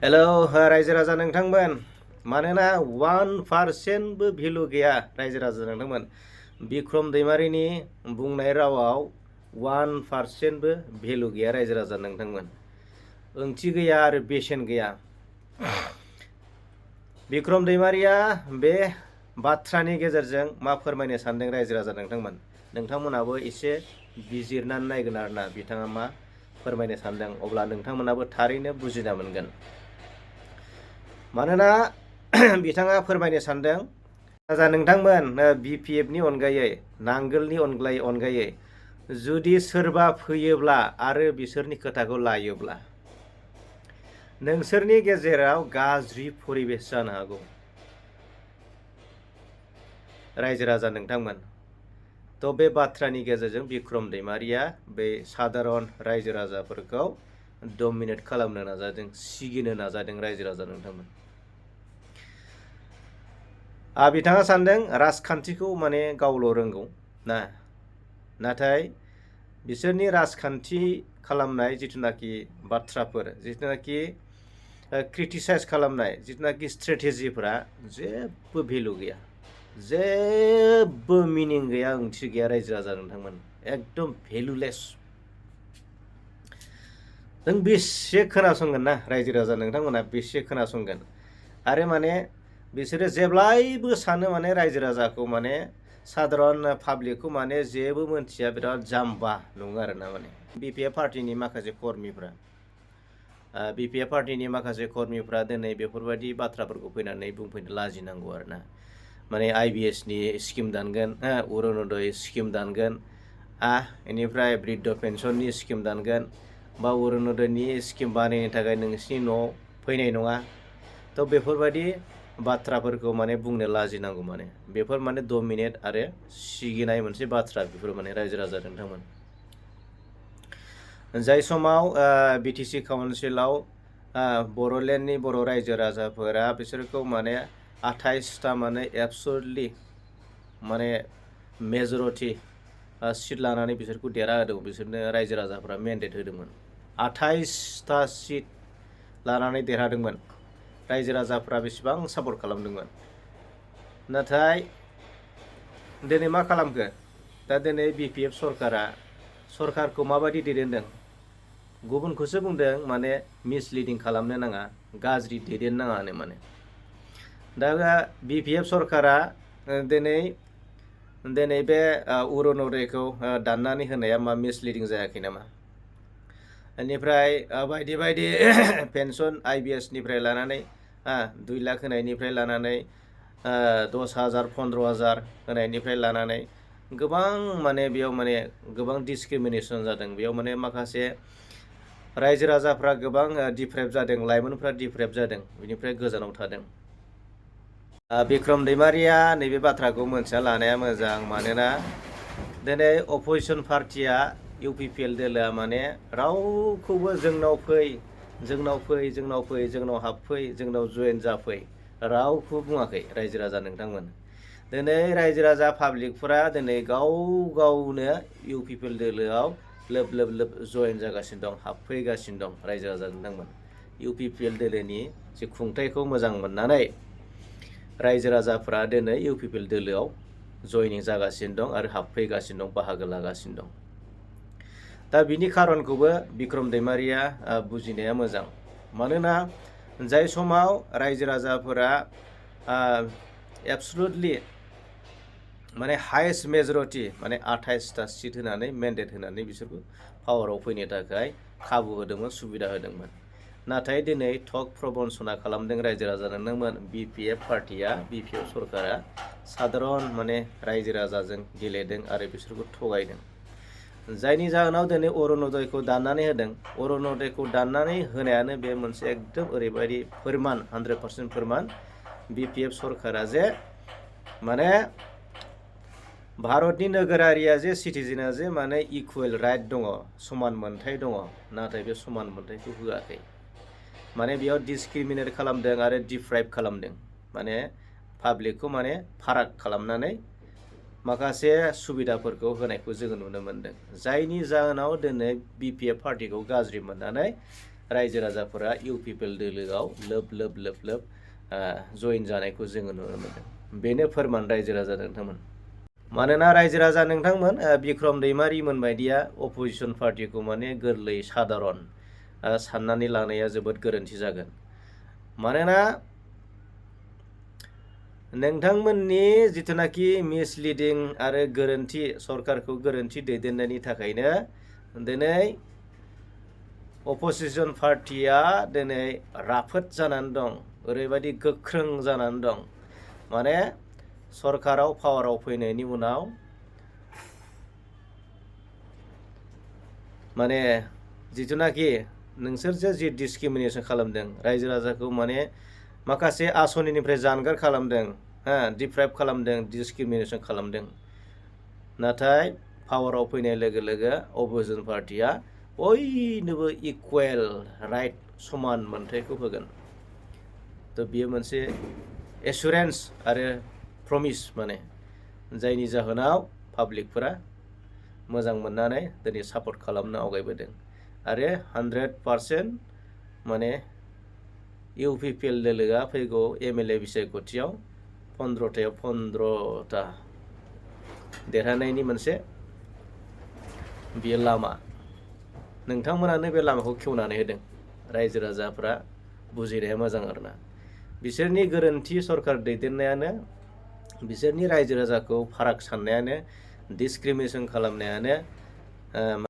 Hello रायजो राजा नोंथांमोन मानोना 1% भेलु गैया रायजो राजा नोंथांमोन बिक्रम दैमारिनि बुंनाय रावाव 1% भेलु गैया रायजो राजा नोंथांमोन ओंथि गैया आरो बेसेन गैया। बिक्रम दैमारिया बे बाथ्रानि गेजेरजों मा फोरमायनो सानदों रायजो राजा नोंथांमोनाबो एसे बिजिरनानै नायगोन आरोना बिथाङा मा फोरमायनो सानदों अब्ला नोंथांमोनाबो थारैनो बुजिना मोनगोन। मानोना बिथाङा फोरमायनो सानदों राजा नोंथांमोन बिपिएफनि अनगायै नांगोलनि अनगायै जुदि सोरबा फैयोब्ला आरो बिसोरनि खोथाखौ लायोब्ला नोंसोरनि गेजेराव गाज्रि परिबेस जानो हागौ। रायजो राजा नोंथांमोन तो बे बाथ्रानि गेजेरजों बिक्रम दैमारिया बे साधारन रायजो राजाफोरखौ डमिनेट खालामनो नाजादों, सिगिनो नाजादों रायजो राजा नोंथांमोन। बिथाङा सानदों राजखान्थिखौ माने गावल' रोंगौ नाथाय बिसोरनि राजखान्थि खालामनाय जिथुनाखि बाथ्राफोर जिथुनाखि क्रिटिसाइज खालामनाय जिथुनाखि स्ट्रेटेजिफोरा जेबो भेलु गैया, जेबो मिनिं गैया, ओंथि गैया रायजो राजा नोंथांमोन, एकदम भेलुलेस। नों बेसे खोनासंगोन ना रायजो राजा नोंथांमोना बेसे खोनासंगोन आरो माने बिसोरो जेब्लायबो सानो माने रायजो राजाखौ माने साधारन पाब्लिकखौ माने जेबो मोनथिया, बिराद जाम्बा नङो आरोना। माने बिपिएफ पार्टिनि माखासे कर्मिफ्रा दिनै बेफोरबायदि बाथ्राफोरखौ फैनानै बुंफैनो लाजिनांगौ आरोना। माने आइबिएसनि स्किम दानगोन, अरुणोदय स्किम दानगोन, बेनिफ्राय बृद्ध पेन्सननि स्किम दानगोन बा अरुणोदयनि स्किम बानायनो थाखाय नोंसिनि न'आव फैनाय नङा। तो बेफोरबायदि बाथ्राफोरखौ माने बुंनो लाजिनांगौ। माने बेफोर माने डमिनेट आरो सिगिनाय मोनसे बाथ्रा बेफोर माने रायजो राजा नोंथांमोन। जाय समाव बिटिसि काउन्सिलाव बर'लेण्डनि बर' रायजो राजाफोरा बिसोरखौ माने 28टा माने एबसुलटलि माने मेजरिटि सिट लानानै बिसोरखौ देरहाहोदों, बिसोरनो रायजो राजाफोरा मेन्डेट होदोंमोन। 28टा सिट लानानै देरहादोंमोन, रायजो राजाफ्रा बेसेबां सापर्ट खालामदोंमोन। नाथाय दिनै मा खालामखो? दा दिनै बिपिएफ सरकारखौ माबायदि दैदेनदों? गुबुनखौसो बुंदों माने मिसलिडिं खालामनो नाङा, गाज्रि दैदेननाङानो। माने दा बिपिएफ सरकारा दिनै बे अरुणोदयखौ दाननानै होनाया मा मिसलिडिं जायाखै नामा? बेनिफ्राय बायदि बायदि पेन्सन आइबिएसनिफ्राय लानानै 2 लाख होनायनिफ्राय लानानै 10,000 15,000 होनायनिफ्राय लानानै गोबां माने बेयाव माने गोबां डिसक्रिमिनेसन जादों। बेयाव माने माखासे रायजो राजाफ्रा गोबां डिप्रेभ जादों, लाइमोनफ्रा डिप्रेभ जादों, बिनिफ्राय गोजानाव थादों। बिक्रम दैमारिया नैबे बाथ्राखौ मोनथिना लानाया मोजां। मानोना दिनै अपोजिसन पार्टिया इउपिपिएल दोलोआ माने रावखौबो जोंनाव फै, जोंनाव हाबफै, जोंनाव जयेन जाफै रावखौबो बुङाखै रायजो राजा नोंथांमोन। दिनै रायजो राजा पाब्लिकफोरा दिनै गावनो इउपिपिएल दोलोआव लोब जयेन जागासिनो दं, हाबफैगासिनो दं रायजो राजा नोंथांमोन। इउपिपिएल दोलोनि जे खुंथायखौ मोजां मोननानै रायजो राजाफ्रा दिनै इउपिपिएल दोलोआव जयनिं जागासिनो दं आरो हाबफैगासिनो दं, बाहागो लागासिनो दं। दा बिनि खारनखौबो बिक्रम दैमारिया बुजिनाया मोजां। मानोना जाय समाव रायजो राजाफोरा एबसुलुटलि माने हाइस्ट मेजरिटि माने 28टा सिट होनानै मेन्डेट होनानै बिसोरखौ पावाराव फैनो थाखाय खाबु होदोंमोन, सुबिदा होदोंमोन। नाथाय दिनै थक प्रबन्सना खालामदों रायजो राजा नोंथांमोन। बिपिएफ सरकारा साधारन माने रायजो राजाजों गेलेदों आरो बिसोरखौ थगायदों। जायनि जाहोनाव दिनै अरुणोदयखौ दाननानै होदों। अरुणोदयखौ दाननानै होनायानो बे मोनसे एकदम ओरैबायदि फोरमान, 100% फोरमान बिपिएफ सरकारा जे माने भारतनि नोगोरारिया जे सिटिजेना जे माने इकुवेल राइट दङ, समान मोनथाय दङ, नाथाय बे समान मोनथायखौ होआखै। माने बेयाव डिसक्रिमिनेट खालामदों आरो डिप्राइभ खालामदों। माने पाब्लिकखौ माने फाराग खालामनानै माखासे सुबिदाफोरखौ होनायखौ जोङो नुनो मोनदों। जायनि जाहोनाव दिनै बिपिएफ पार्टिखौ गाज्रि मोननानै रायजो राजाफोरा इउपिपिएल दोलोआव लोब लोब लोब लोब जइन जानायखौ जोङो नुनो मोनदों। बेनो फोरमान रायजो राजा नोंथांमोन। मानोना रायजो राजा नोंथांमोन बिक्रम दैमारिमोन बायदिया अपोजिसन पार्टिखौ माने गोरलै साधारन साननानै लानाया जोबोद गोरोन्थि जागोन। मानोना नोंथांमोननि जिथुनाखि मिसलिडिं आरो गोरोन्थि सरकारखौ गोरोन्थि दैदेननायनि थाखायनो दिनै अपोजिसन पार्टिया दिनै राफोद जानानै दं, ओरैबायदि गोख्रों जानानै दं। माने सरकाराव पावाराव फैनायनि उनाव माने जिथुनाखि नोंसोर जि डिसक्रिमिनेसन खालामदों रायजो राजाखौ माने माखासे आसनिनिफ्राय जानगार खालामदों, डिप्राइभ खालामदों, डिसक्रिमिनेसन खालामदों। नाथाय पावाराव फैनाय लोगो लोगो अपोजिसन पार्टिया बयनोबो इकुवेल राइट समान मोनथायखौ होगोन। थ' बियो मोनसे एसुरेन्स आरो प्रमिस, माने जायनि जाहोनाव पाब्लिकफोरा मोजां मोननानै दिनै सापर्ट खालामनो आवगायबोदों। आरो 100% माने इउपिपिएल दोलोआ फैगौ एमएलए बिसायख'थियाव 15थायाव 15ता देरहानायनि मोनसे बियो लामा। नोंथांमोनानो बे लामाखौ खेवनानै होदों। रायजो राजाफ्रा बुजिनाया मोजां आरोना। बिसोरनि गोरोन्थि सरकार दैदेननायानो, बिसोरनि रायजो राजाखौ फाराग साननायानो, डिसक्रिमिनेसन खालामनायानो